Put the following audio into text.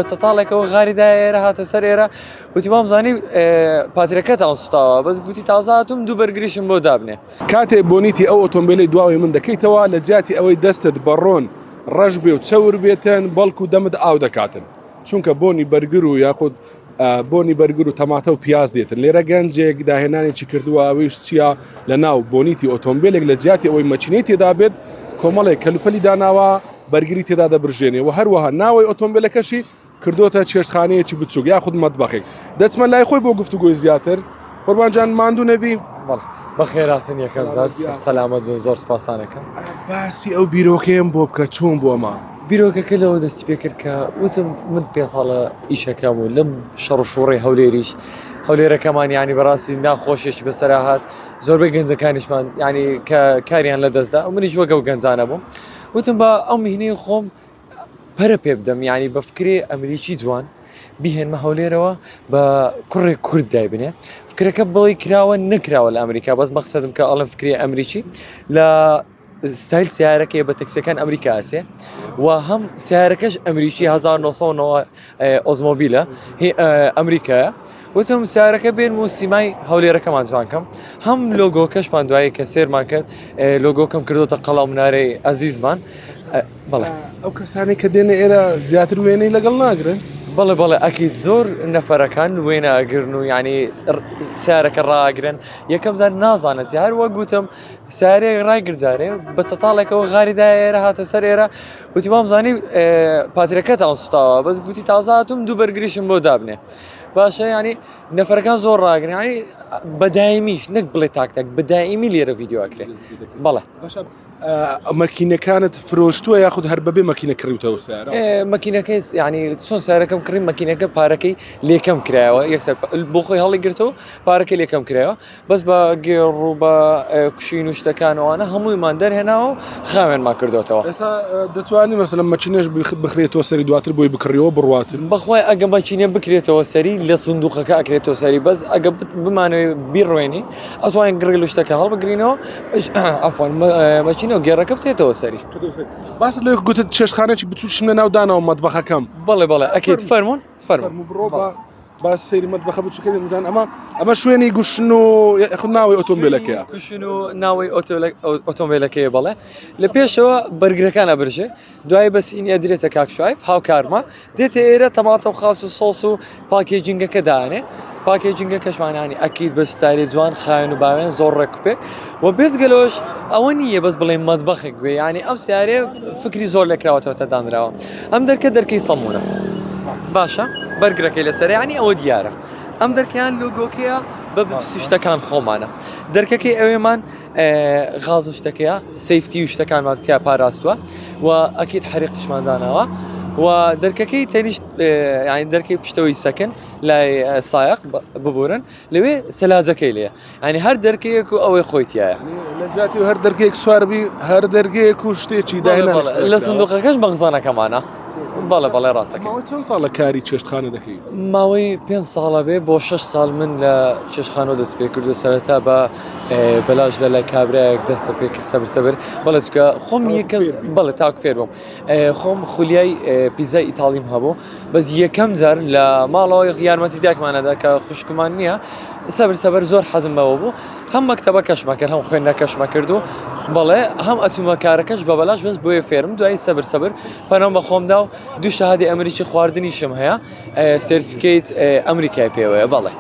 بە چەتاڵێکەوە غاری دا ئێرە هاتە سەر ئێرە وتی وامزانی پاترەکەتان سوتاوە بەس گوتی تازە هاتوم دوو بەرگریشم بۆ دابنێ. کاتێ بۆنیتی ئەو ئۆتۆمبیلەی دواوەی من دەکەیتەوە لە جیاتی ئەوەی دەستت بە ڕۆن ڕەش بێ و چەور بێتن بەڵکو دەمت ئاو دەکاتن چونکە بۆنی بەرگر و یاخود بۆنی بەرگر و تەماتە و پیاز دێتن لێرە گەنجێک داهێنانێکی کردووە ئەویش چییە لە ناو بۆنیتی ئۆتۆمبیلێک لە جیاتی ئەوەی مەچینەی تێدا بێت کۆمەڵێک کەلوپەلی داناوە بەرگری تێدا دەبرژێنێ و هەروەها ناوەی ئۆتۆمبیلەکەشی کردوتە چێشتخانەیەکی بچوک یاخود مەتبەخێک دەچمە لای خۆی بۆ گفتوگۆی زیاتر قوربانجان ماندوو نەبی بەخێراتن یەکەم زار سەلامەت بن زۆر سپاسانەکەم باسی ئەو بیرۆکەیەم بۆ بکە چۆن بۆ ئەمە بیرۆکەکە لەوە دەستی پێکرد کە وتم من پێ ساڵە ئیشەکەم و لەم شەڕ و شوڕی هەولێریش هەولێرەکەمان ینی بەڕاستی ناخۆشیش بەسەرا هات زۆربەی گەنجەکانیشمان ینی کە کاریان لە دەستدا منیش وەگەو گەنجانە بووم وتم بە ئەو میهنەی خۆم پەرە پێ بدەم یعنی بە فکرێ ئەمریکی جوان بیهێنمە هەولێرەوە بە کوڕێک کورد دایبنێ فکرەکە بڵی کراوە نەکراوە لە ئەمریکا بەس مەقسەدم کە ئەڵم فکری ئەمریکی لە ستایل سیارەکەی بە تەکسەکان ئەمریکا ئەسێ و هەم سیارەکەش ئەمریکی 1990 ئۆزمۆبیلە هی ئەمریکایە وتم سیارەکە بێن و سیمای هەولێرەکەمان جوانکەم هەم لۆگۆکەشمان دوایی کە سێرمان کرد لۆگۆکەم کردوتە قەڵا منارەی ئەزیزمان بەڵێ ئەو کەسانی کە دێنە ئێرە زیاتر وێنەی لەگەڵ ناگرن بەڵێ بەڵێ ئەکی زۆر نەفەرەکان وێنە ئەگرن و ینی سیارەکە ڕاگرن یەکەم زار نازانێت هەر وە گوتم سارێک ڕایگرجارێ بە چەتاڵێکەوە غاری دا ئێرە هاتە سەر ئێرە وتی وامزانی پاترەکەتان سوتاوە بەس گوتی تازە هاتوم دوو بەرگریشم بۆ دابنێ باشە ینی نەفەرەکان زۆر ڕاگرن ینی بەدایمیش نەک بڵێ تاکتەک بەدایمی لێرە ڤیددیو ئەکرێ بەڵێ مەکینەکانت فرۆشتووە یاخود هەر بەبێ مەکینە کڕیوتەوە سیارە مەکینەکەی ینی چۆن سارەکەم کڕی مەکینەکە پارەکەی لێکەم کرایەوە یەکسەر بۆ خۆی هەڵی گرتەوە پارەکەی لێکەم کرایەوە بەس بە گێڕ و بە کوشین و شتەکانەوەە هەموویمان دەرهێناوە و خاوێنمان کردوتەوە ئێستا دەتوانی مەسەلەن مەچینەش بخرێتەوە سەری دواتر بۆی بکڕیەوە بڕواتن بەخوای ئەگە مەچینە بکرێتەوە سەری لە سندوقەکە ئەکرێتەوە سەری بەس ئەگە بمانەوێ بیڕوێنی ئەتوانین گڕی لە شتەکە هەڵبگرینەوە عەفوەن مەچینە و گێڕەکە بچێتەوە سەری باست لێ گوتت چێشتخانێکی بچووکشم لە ناو داناوە مەتبەخەکەم بەڵێ بەڵێ ئەکیت فەرمونون فەرموو بڕۆ بە با سەیری مەتبەخە بچووکە بزان ئەمە ئەمە شوێنی گوشن و خود ناوی ئۆتۆمبیلەکەیە کوشن و ناوی ئۆتۆمبیلەکەی بەڵێ لە پێشەوە بەرگرەکان ئەبرژێ دوای بەسینی ئەدرێتە کاک شوایب هاوکارمە دێتە ئێرە تەماتە و خاس و سۆس و packaging ەکە دانێ packaging ەکەشمانانی ئەکید بە ستایلی جوان خاوێن و باوێن زۆر ڕێکوپێک و بێزگەلەوەش ئەوە نییە بەس بڵێ مەتبەخێک بێ ینی ئەم سیارێ فکری زۆر لەکراوەتەوە تە دانراوە ئەم دەرکە دەرکەی سەمونە باشە بەرگرەکەی لەسەر ینی ئەوە دیارە ئەم دەرکەیان لۆگۆکەیە بە شتەکان خۆمانە دەرکەکەی ئەوێمان غاز و شتەکەیە safety و شتەکانمان تیا پاراستوە و ئەکییت حریقیشمان داناوە و دەرکەکەی تەنیشت یانی دەرکەی پشتەوەی سەکن لای سایق ببورن لەوێ سەلاجەکەی لێ ئەنی هەر دەرکەیەک و ئەوەی خۆی تایە لە جاتی و هەر دەرگەیەک سواربی هەر دەرگەیەک و شتێکی داهێنا لە سندوقەکەش مەخزانەکەمانە بەڵێ بەڵێ ڕاستەکە چەند ساڵە کاری چێشتخانە دەکەی ماوەی پێ ساڵە بێ بۆ 6 ساڵ من لە چێشخانەوە دەست پێ کردو سەرەتا بە بەلاش لە لای کابراایەک دەستە پێ کرد سەبر سەبر بەڵێ چکە خۆم یەکەم بەڵێ تاک فێر بووم خۆم خولیای پیزای ئیتاڵیم هەبوو بەس یەکەم جار لە ماڵەوە یارمەتی داکمانەدا کە خوشکمان نییە سەبر سەبر زۆر حەزم بەوە بوو هەم مەکتەبە کەشمە کرد هەم خوێندنە کەشمە کرد و بەڵێ هەم ئەچوومە کارەکەش بە بەلاش بەس بۆیە فێرم دوایی سەبر سەبر پەنام بە خۆمدا و دوو شەهادی ئەمریکی خواردنیشم هەیە certificate ئەمریکای پێوەیە بەڵێ.